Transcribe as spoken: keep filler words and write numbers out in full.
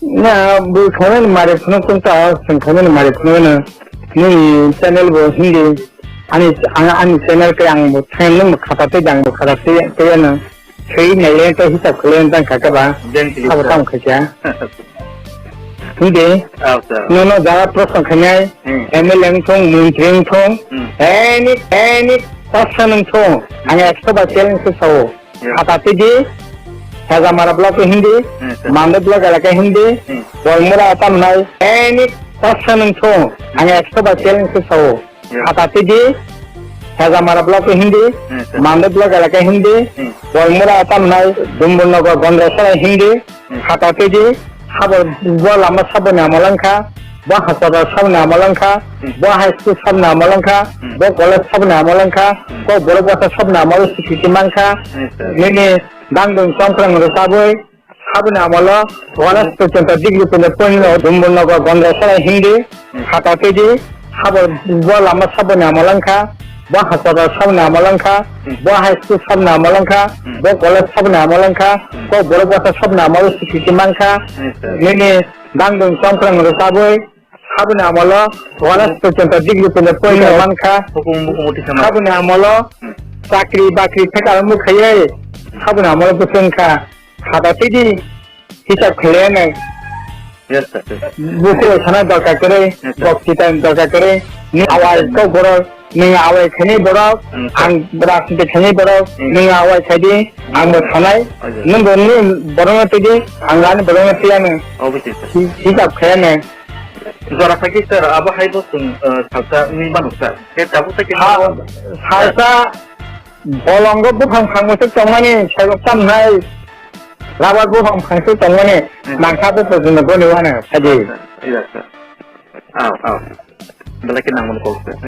Na, bui khaimani mari phunuk tong ta, chwng khaimani mari phunuk no. Nini channel bo Hindi. Ani, ang, ani channel khe ang bo thang nung bo khata tei, ang bo khata tei, tei ano. Sui naile to hisab khle tang kha ba. Jeng kili Abo sa. Tam kha kya. Hindi. Ah, sir. No, no, jara proshno khainai. Hmm. M L A wng thung, montri wng thung. Hmm. Any, any person wng thung. Ang ekso ba challenge khe sao. Yeah. Khata tei di, Hezamara block o Hindi, yes, sir. Mande block elaka Hindi, hmm. Bolmura atam nai, any person wng thung, ang ekso ba challenge khe sao. Yeah. Khata tei di, Hezamara block o Hindi, yes, sir. Mande block elaka Hindi, hmm. Bolmura atam nai, Dumbur Nagar Gondra Sarai Hindi, hmm. Khata tei di, Sabo, bo lama saboni amol wngkha, bo hospital saboni amol wngkha, hmm. Bo high school saboni amol wngkha, hmm. Bo college saboni amol wngkha, hmm. Bo borok bwsa saboni amol sikiti mankha, hmm, sir. Nini dangdung chongkrang rwchabwi saboni amolo honors porjonto degree pwino pwino Dumbur Nagar Gondra Sarai Hindi, hmm. Khata tei di, Sabo, bo lama saboni amol wngkha, bo hospital saboni amol wngkha, hmm. Bo high school saboni amol wngkha, hmm. Bo college saboni amol wngkha, hmm. Bo borok bwsa saboni amol sikiti mankha, hmm, sir. Nini dangdung chongkrang rwchabwi saboni amolo honors porjonto degree pwino pwino mankha. Hukum, hukum uti sama. Saboni amolo, hmm. Chakri bakri theka mukhayai, saboni amolo bwswngkha. Khata tei di, hisab khlaiya nai. Yes, sir. Yes. Bukhuk sana dorkar kwrwi, yes, sir. Bokti time dorkar kwrwi. Ni awai kok borok, ni awai khani borok, mm, sir. Ang rajniti khani borok, mm. Ni awai khaidi, ang bo thanai. Oh, yes. Nung bo ni borokno tidi, ang ani borokno tiyani. Obviously, sir. Hi-, hisab khlaiya nai. Jora khaiki, sir, abo hai bo chwng, uh, salsa wngwi mano, sir. Khe tabuk khe ha, salsa Bolongo buphang phangbo se tongmani, saibok tamnai. Rabar buphang phangse tongmani, hmm. Nangkha bo pojoni boni wano, sadi. Acha, iya, sir. Aw, aw. Belai khe nangmani kok, sir.